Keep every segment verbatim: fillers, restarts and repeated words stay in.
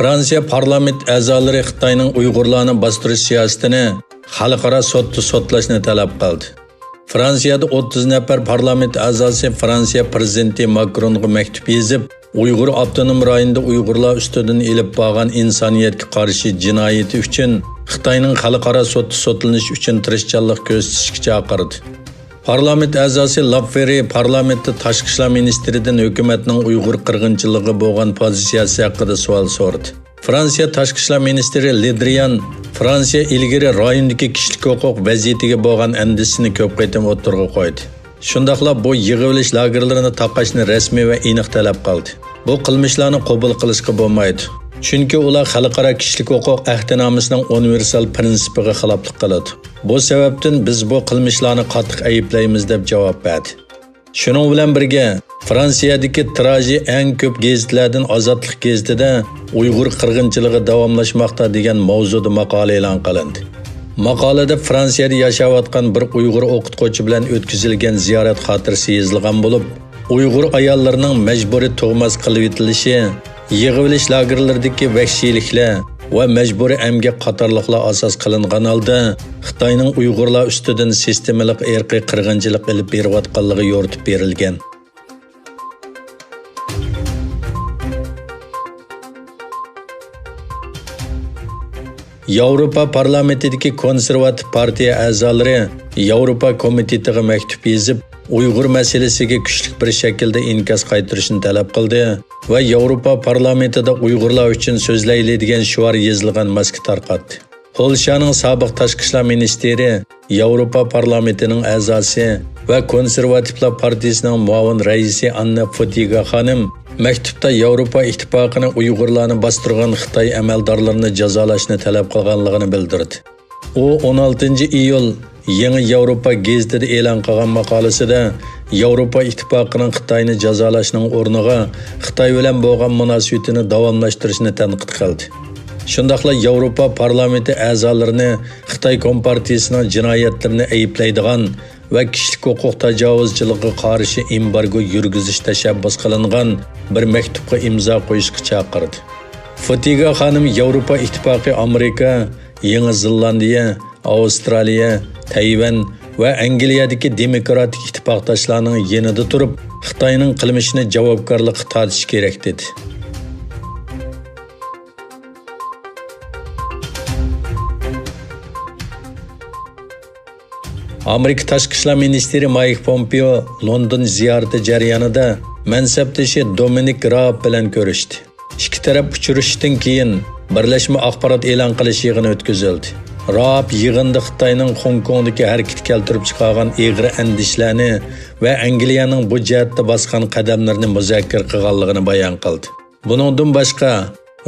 فرانسىيە پارلامېنت ئەزالىرى خىتاينىڭ ئۇيغۇرلارنى باستۇرۇش سىياسىتىنى خەلقئارا سوتتا سوتلاشنى تەلەپ قىلدى. فرانسىيەدە ئوتتۇز نەپەر پارلامېنت ئەزاسى فرانسىيە پىرېزىدېنتى ماكرونغا مەكتۇپ يېزىپ، ئۇيغۇر ئاپتونوم رايونىدا ئۇيغۇرلار ئۈستىدىن ئېلىپ بارغان ئىنسانىيەتكە قارشى جىنايىتى ئۈچۈن خىتاينىڭ خەلقئارا سوتتا سوتلىنىش ئۈچۈن تىرىشچانلىق كۆرسىتىشكە چاقىردى. پارلامېنت ئەزاسى لاففېرى پارلامېنتتا تاشقى ئىشلار مىنىستىرىدىن ھۆكۈمەتنىڭ ئۇيغۇر قىرغىنچىلىقىغا بولغان پوزىتسىيەسى ھەققىدە سوئال سورىدى. فرانسىيە تاشقى ئىشلار مىنىستىرى لېدرىيان فرانسىيە ئىلگىرى رايوندىكى كىشىلىك ھوقۇق ۋەزىيىتىگە بولغان ئەندىشىسىنى كۆپ قېتىم ئوتتۇرىغا قويدى. شۇنداقلا بۇ يىغىۋېلىش لاگېرلىرىنى تاقاشنى رەسمىي ۋە ئېنىق تەلەپ قىلدى. بۇ قىلمىشلارنى قوبۇل قىلىشقا بولمايدۇ. چۈنكى ئۇلار خەلقئارا كىشىلىك ھوقۇق ئەھدىنامىسىنىڭ ئۇنىۋېرسال پىرىنسىپىغا خىلاپلىق قىلىدۇ. بۇ سەۋەبتىن بىز بۇ قىلمىشلارنى قاتتىق ئەيىبلەيمىز، دەپ جاۋاب بەردى. شۇنىڭ بىلەن بىرگە، فرانسىيەدىكى تىراژى ئەڭ كۆپ گېزىتلەردىن ئازادلىق گېزىتىدە ئۇيغۇر قىرغىنچىلىقى داۋاملاشماقتا دېگەن ماۋزۇدا ماقالە ئېلان قىلىندى. ماقالىدە فرانسىيەدە ياشاۋاتقان بىر ئۇيغۇر ئوقۇتقۇچى بىلەن ئۆتكۈزۈلگەن زىيارەت خاتىرىسى يېزىلغان بولۇپ، ئۇيغۇر ئاياللىرىنىڭ مەجبۇرىي تۇغماس قىلىۋېتىلىشى، يىغىۋېلىش لاگېرلىرىدىكى ۋەھشىيلىكلەر ۋە مەجبۇرىي ئەمگەك قاتارلىقلار ئاساس قىلىنغان ھالدا، خىتاينىڭ ئۇيغۇرلار ئۈستىدىن سىستېمىلىق ئىرقىي قىرغىنچىلىق ئېلىپ بېرىۋاتقانلىقى يورۇتۇپ بېرىلگەن. ياۋروپا پارلامېنتىدىكى كونسېرۋاتىپ پارتىيە ئەزالىرى ياۋروپا كومىتېتىغا مەكتۇپ يېزىپ، ئۇيغۇر مەسىلىسىگە كۈچلۈك بىر شەكىلدە ئىنكاس قايتۇرۇشنى تەلەپ قىلدى ۋە ياۋروپا پارلامېنتىدا ئۇيغۇرلار ئۈچۈن سۆزلەيلى دېگەن شوئار يېزىلغان ماسكا تارقاتتى. پولشانىڭ سابىق تاشقى ئىشلار مىنىستىرى، ياۋروپا پارلامېنتىنىڭ ئەزاسى ۋە كونسېرۋاتىپلار پارتىيىسىنىڭ مۇئاۋىن رەئىسى ئاننا فوتىگا خانىم مەكتۇپتا ياۋروپا ئىتتىپاقىنى ئۇيغۇرلارنى باستۇرغان خىتاي ئەمەلدارلىرىنى جازالاشنى تەلەپ قىلغانلىقىنى بىلدۈردى. ئۇ ئون ئالتىنچى ئىيۇل يېڭى ياۋروپا گېزىتىدە ئېلان قىلغان ماقالىسىدە، ياۋروپا ئىتتىپاقىنىڭ خىتاينى جازالاشنىڭ ئورنىغا خىتاي بىلەن بولغان مۇناسىۋىتىنى داۋاملاشتۇرۇشنى تەنقىد قىلدى. شۇنداقلا ياۋروپا پارلامېنتى ئەزالىرىنى خىتاي كومپارتىيىسىنىڭ جىنايەتلىرىنى ئەيىبلەيدىغان ۋە كىشىلىك ھوقۇق تاجاۋۇزچىلىقىغا قارشى ئېمبارگو يۈرگۈزۈش تەشەببۇس قىلىنغان بىر مەكتۇپقا ئىمزا قويۇشقا چاقىردى. فوتىگا خانىم ياۋروپا ئىتتىپاقى ئامېرىكا، يېڭى زېلاندىيە، ئاۋسترالىيە، تەيۋەن ۋە ئەنگلىيەدىكى دېموكراتىك ئىتتىپاقداشلارنىڭ يېنىدا تۇرۇپ، خىتاينىڭ قىلمىشىنى جاۋابكارلىققا تارتىشى كېرەك، دېدى. ئامېرىكا تاشقى ئىشلار مىنىستىرى مايك پومپېئو لوندون زىيارىتى جەريانىدا مەنسەپدىشى دومىنىك راب بىلەن كۆرۈشتى. ئىككى تەرەپ ئۇچرىشىشتىن كېيىن بىرلەشمە ئاخبارات ئېلان قىلىش يىغىنى ئۆتكۈزۈلدى. راب يىغىندا خىتاينىڭ خوڭكوڭدىكى ھەرىكىتى كەلتۈرۈپ چىقارغان ئېغىر ئەندىشىلەرنى ۋە ئەنگلىيەنىڭ بۇ جەھەتتە باسقان قەدەملىرىنى مۇزاكىرە قىلغانلىقىنى بايان قىلدى. بۇنىڭدىن باشقا،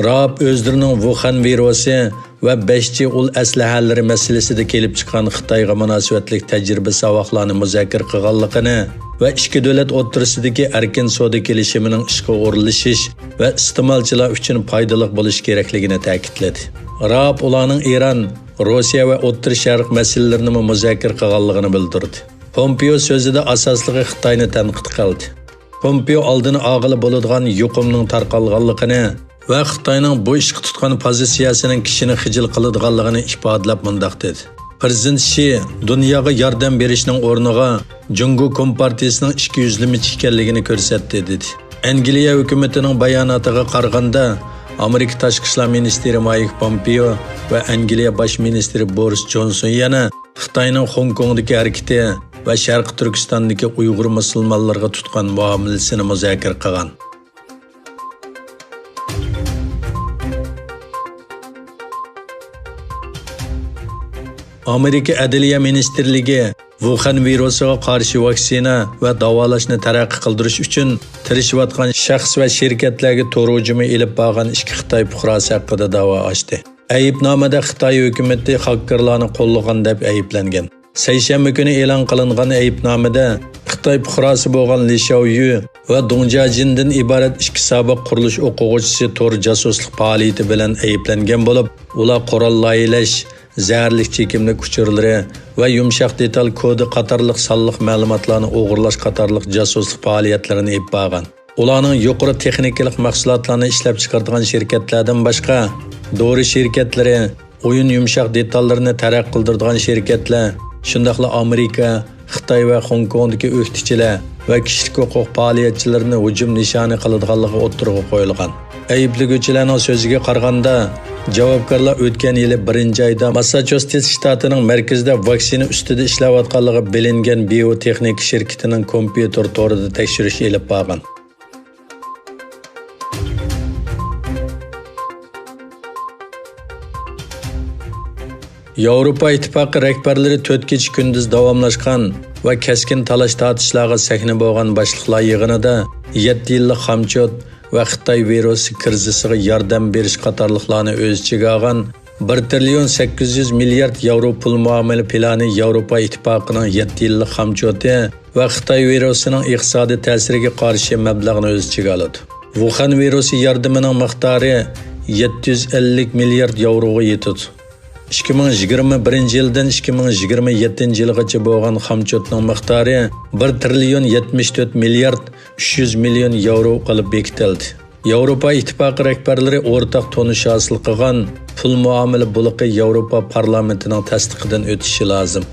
راب ئۆزلىرىنىڭ ۋۇخەن ۋىرۇسى ۋە بەش جى ئۇل ئەسلىھەلىرى مەسىلىسىدە كېلىپ چىققان خىتايغا مۇناسىۋەتلىك تەجرىبە-ساۋاقلارنى مۇزاكىرە قىلغانلىقىنى ۋە ئىككى دۆلەت ئوتتۇرىسىدىكى ئەركىن سودا كېلىشىمىنىڭ ئىشقا ئورۇنلىشىش ۋە ئىستېمالچىلار ئۈچۈن پايدىلىق بولۇشى كېرەكلىكىنى تەكىتلىدى. راب ئۇلارنىڭ ئىران، روسىيە ۋە ئوتتۇرا شەرق مەسىلىلىرىنىمۇ مۇزاكىرە قىلغانلىقىنى بىلدۈردى. پومپېئو سۆزىدە ئاساسلىقى خىتاينى تەنقىد قىلدى. پومپېئو ئالدىنى ئالغىلى بولىدىغان يۇقۇمنىڭ تارقالغانلىقىنى ۋە خىتاينىڭ بۇ ئىشقا تۇتقان پوزىتسىيەسىنىڭ كىشىنى خىجىل قىلىدىغانلىقىنى ئىپادىلەپ مۇنداق دېدى: «پىرېزىدېنت شى دۇنياغا ياردەم بېرىشنىڭ ئورنىغا جۇڭگو كومپارتىيىسىنىڭ ئىككى يۈزلىمىچى ئىكەنلىكىنى كۆرسەتتى» دېدى. ئەنگلىيە ھۆكۈمىتىنىڭ باياناتىغا قارىغاندا، ئامېرىكا تاشقى ئىشلار مىنىستىرى مايك پومپېئو ۋە ئەنگلىيە باش مىنىستىرى بورىس جونسون يەنە خىتاينىڭ خوڭكوڭدىكى ھەرىكىتى ۋە شەرقىي تۈركىستاندىكى ئۇيغۇر مۇسۇلمانلىرىغا تۇتقان مۇئامىلىسىنى مۇزاكىرە قىلغان. ئامېرىكا ئەدلىيە مىنىستىرلىكى ۋۇخەن ۋىرۇسىغا قارشى ۋاكسىنا ۋە داۋالاشنى تەرەققىي قىلدۇرۇش ئۈچۈن تىرىشىۋاتقان شەخس ۋە شىركەتلەرگە تور ھۇجۇمى ئېلىپ بارغان ئىككى خىتاي پۇقراسى ھەققىدە دەۋا ئاچتى. ئەيىبنامىدە خىتاي ھۆكۈمىتى خاككېرلارنى قوللىغان دەپ ئەيىبلەنگەن. سەيشەنبە كۈنى ئېلان قىلىنغان ئەيىبنامىدە خىتاي پۇقراسى بولغان لى شياۋيۈ ۋە دۇڭ جياجىندىن ئىبارەت ئىككى سابىق قۇرۇلۇش ئوقۇغۇچىسى تور جاسۇسلۇق پائالىيىتى بىلەن ئەيىبلەنگەن بولۇپ، ئۇلار قورال لايىھەلەش، زەھەرلىك چېكىملىك ئۇچۇرلىرى ۋە يۇمشاق دېتال كودى قاتارلىق سانلىق مەلۇماتلارنى ئوغرىلاش قاتارلىق جاسۇسلۇق پائالىيەتلىرىنى ئېلىپ بارغان. ئۇلارنىڭ يۇقىرى تېخنىكىلىق مەھسۇلاتلارنى ئىشلەپچىقىرىدىغان شىركەتلەردىن باشقا، دورا شىركەتلىرى، ئويۇن يۇمشاق دېتاللىرىنى تەرەققىي قىلدۇرىدىغان شىركەتلەر، شۇنداقلا ئامېرىكا، خىتاي ۋە خوڭكوڭدىكى ئۆكتىچىلەر ۋە كىشىلىك ھوقۇق پائالىيەتچىلىرىنى ھۇجۇم نىشانى قىلىدىغانلىقى ئوتتۇرىغا قويۇلغان. ئەيىبلىگۈچىلەرنىڭ سۆزىگە قارىغاندا، جاۋابكارلار ئۆتكەن يىلى بىرىنچى ئايدا ماسساچۇسېتس شتاتىنىڭ مەركىزىدە ۋاكسىنا ئۈستىدە ئىشلەۋاتقانلىقى بىلىنگەن بىيوتېخنىكا شىركىتىنىڭ كومپيۇتېر تورىدا تەكشۈرۈش ئېلىپ بارغان. ياۋروپا ئىتتىپاقى رەھبەرلىرى تۆت كېچە كۈندۈز داۋاملاشقان ۋە كەسكىن تالاش-تارتىشلارغا سەھنە بولغان باشلىقلار يىغىنىدا يەتتە يىللىق خامچوت ۋە خىتاي ۋىرۇسى كىرىزىسىغا ياردەم بېرىش قاتارلىقلارنى ئۆز ئىچىگە ئالغان بىر تىرىليون سەككىز يۈز مىليارد ياۋرو پۇل مۇئامىلە پىلانى ياۋروپا ئىتتىپاقىنىڭ يەتتە يىللىق خامچوتى ۋە خىتاي ۋىرۇسىنىڭ ئىقتىسادىي تەسىرىگە قارشى مەبلەغنى ئۆز ئىچىگە ئالىدۇ. ۋۇخەن ۋىرۇسى ياردىمىنىڭ مىقدارى يەتتە يۈز ئەللىك مىليارد ياۋروغا يېتىدۇ. ئىككى مىڭ يىگىرمە بىرىنچى يىلدىن ئىككى مىڭ يىگىرمە يەتتىنچى يىلغىچە بولغان خامچوتنىڭ مىقدارى بىر تىرىليون يەتمىش تۆت مىليارد ئۈچ يۈز مىليون ياۋرو قىلىپ بېكىتىلدى. ياۋروپا ئىتتىپاقى رەھبەرلىرى ئورتاق تونۇش ھاسىل قىلغان پۇل مۇئامىلە بۇلىقى ياۋروپا پارلامېنتىنىڭ تەستىقىدىن ئۆتۈشى لازىم.